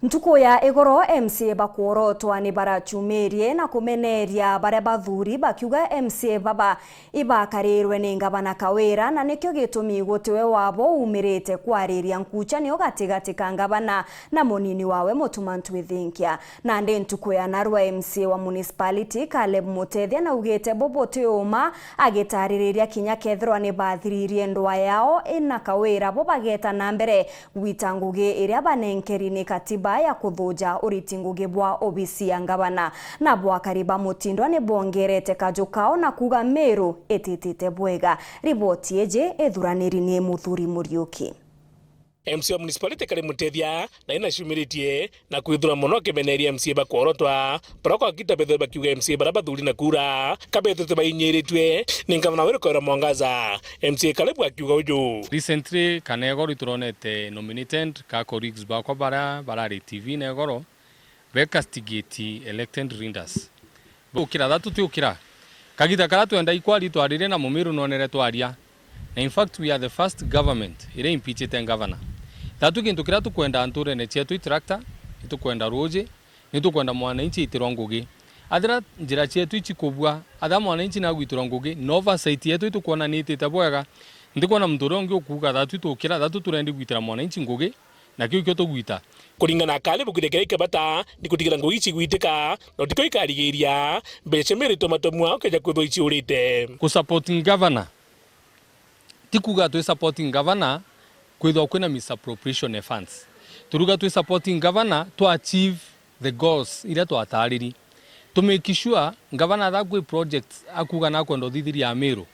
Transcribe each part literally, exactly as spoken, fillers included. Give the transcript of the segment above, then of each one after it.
Ntuku ya igoro, M C A ba kworotwa ni barachumirie na kumeneria baria bathuri, bakiuga M C A baba ibakarirwe ni ngavana Kawira, na nikio gitumi gutiwe wabo umirite kwariria nkuchanio gatigati ka ngavana na munini wawe Mutuma Ntwithinkia. Nandi ntuku ya narua, M C A wa municipality Caleb Mutethia naugite bo buti uma, agitaririria kinya kethirwa ni bathiririe ndwa yao ina Kawira, bo bageta na mbere gwita ngugi iria banenkeri ni katiba ya kuthuja uriti ngugi bwa obisi ya ngavana. Nabo akari ba Mutindwa ni bongerete kaju kao na kuuga Meru ititite bwega. Riboti iji ithuraniri ni Muthuri Muriuki. M C A wa municipality Caleb Mutethia na inacumiritie na kwithura mono akimeneria M C A ba kworotwa, baroko akita bethwe bakiuga M C A bara bathuri na kura kabethete bainyiritwe ni ngavana Kawira Mwangaza. M C A Caleb akiuga uju. Recently, kana igoro ituronete nominated ka colleagues bakwa bara barari T V na igoro, be castigate elected leaders. Ukira, that tutiukira. Kagita kara twenda ikwari twaririe na Mumiru nonere twaria. Na in fact, we are the first government iria impeachite governor. That kintu kiria tukwenda nturene cietu i tractor, itukwenda ruuji, nitukwenda mwananchi itirwa ngugi. Athira njira cietu icikubua, athira mwananchi nagwitirwa ngugi, na oversight yetu itukwona ni itite bwega. Ndikwona muntu uria ungi ukuuga that tukira, that turendi gwitira mwananchi ngugi, na kiu kio tugwita. Kuringana na Caleb, kiria kirai kabata ni kutigirira ngugi icigwitika, na tikio ikarigiria mbeca cia Meru itumatumwa ukeja kwithwa iciurite. Ku support governor, ti kuuga twi supporting governor kwithwa kwina misappropriation of funds. Turuga twi supporting governor to achieve the goals iria twatariri. To make sure ngavana atha kwi projects akuuga nakwenda uthithiria Amiru,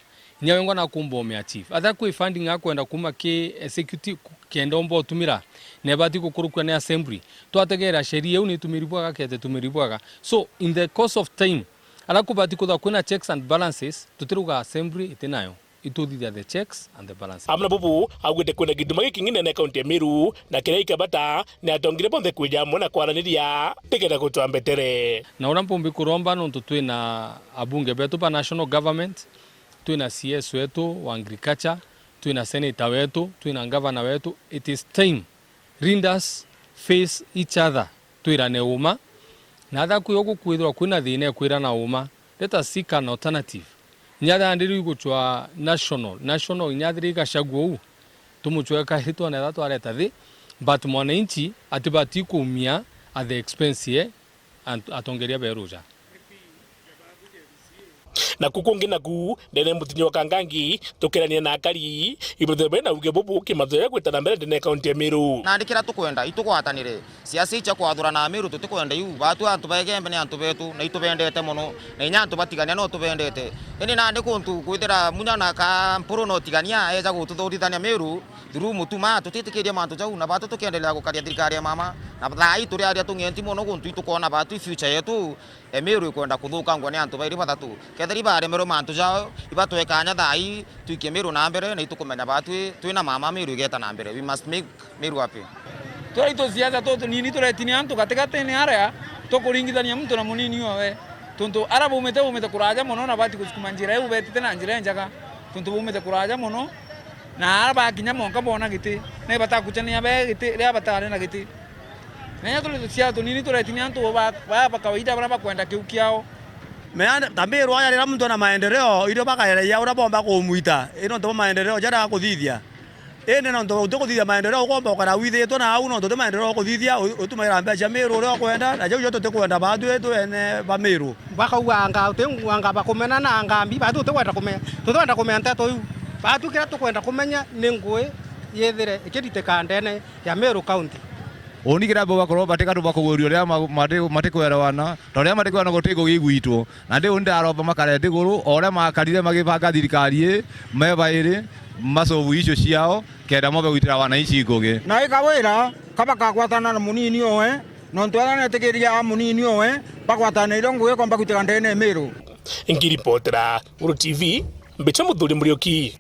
inya wengwa nakumba ume achieve. Atha kwi funding akwenda kuma ki executive kenda umba utumira, nebati gukurukua ni assembly. Twategeera sheria iu nitumiri bwega, kete tumiri bwega. So, in the course of time, ara kubati kutha kwina checks and balances, tutiruga assembly itinayo. Ituthithia the checks and the balances. Amwe na bubu, augite kwina gituma gikingi nene kaunti ya Meru, na kiria ikabata ni atongeria bonthe kwija amwe na kwaraniria, nikenda gutwaa mbetere. Na uria mpumbi kuromba, nontu twina abunge betu ba national government, twina C S wetu wa agriculture, twina senator wetu, twina governor wetu, it is time leaders face each other, twirane uma. Na atha kwi ugukwithirwa kwina thina, ikwirana uma. Let us seek an alternative. Inya thandi riu igucwa national, national inya thiri igacagua uu, tumucwe kairi twone etha twareta thi, but mwananchi atibati kuumia at the expense ye ant-, atongeria beruja. Naku kungi naku, ndene mutinyo wa Kangangi, tukerania na akari, ibethwe bena uge bubu kimathuria gwita na mbere ndene kaunti ya Meru. Nandi kiria tukwenda, itugwatanire. Siasa icia kwathurana Amiru tutikwenda iu. Batwi antu ba Igembe ni antu betu, na itubendete mono. Na inya antu ba Tigania no tubendete. Indi nandi kuntu kwithira munya na ka Mpuru no Tigania eja gututhurithania Miru through Mutuma, tutitikiria mantu jau, na batwi tukiendelea gukaria thirikari ya mama. Na thaa ii turi aria tung'enti mono guntu itukwona batwi future yetu Emiru ikwenda kuthukangwa ni antu bairi bathatu. Kethira ibaremerwe mantu jao, ibatwe kanya thaa ii, twikie Miru na mbere, na itukumenya batwi twina mama Miru igeta na mbere. We must make Miru happy. Turi itu siasa tu tunini turetinia antu gatigatini aria tukuringithania muntu na munini owe. Tuntu ara baumite, baumite kuraja mono, na bati gusukuma njira iu betite na njira injega. Tuntu baumite kuraja mono, na ara bakinya monka bona giti, na ibatakuchania be giti, ria batari na giti. Na inya turi tuciara tunini turetinia antu ba, ba, ba kawaida baria bakwenda kiu kiao. Mea, ta Miru aya riria muntu ena maendeleo, irio bakaereia uria bomba kumwita, ii nontu bwa maendeleo jaria akuthithia. Indi nontu utikuthithia maendeleo, ukomba ukara withitwe na au nontu uti maendeleo ukuthithia, u-, utumagira mbeca cia Miru uria ukwenda, na jau jo tutikwenda batwi twene ba Miru. Bakauga anga uti anga bakumena na anga mbi, batwi tutikwenda kumenya, tutikwenda kumenya nteto iu. Batwi kiria tukwenda kumenya ni ngui yithire ikiritika ndene ya Meru County. Uni kiria mbuga korwo batika tubakuguria uria ma-, mati-, matikwerewana, ta uria matikwerewana guti ngugi igwitwo. Na ndi uni ndaromba makare nthiguru, o uria makarire magibanga thirikari ii, me bairi, masolve issue ciao, kenda mobe gwitira wananchi ngugi. Na i Kawira kabakagwatana na munini owe, nontu aria netikiria munini owe, bagwatanire ngugi komba gwitira ndene Miru. Nkiripotera Uru T V, mbicha Muthuri Muriuki.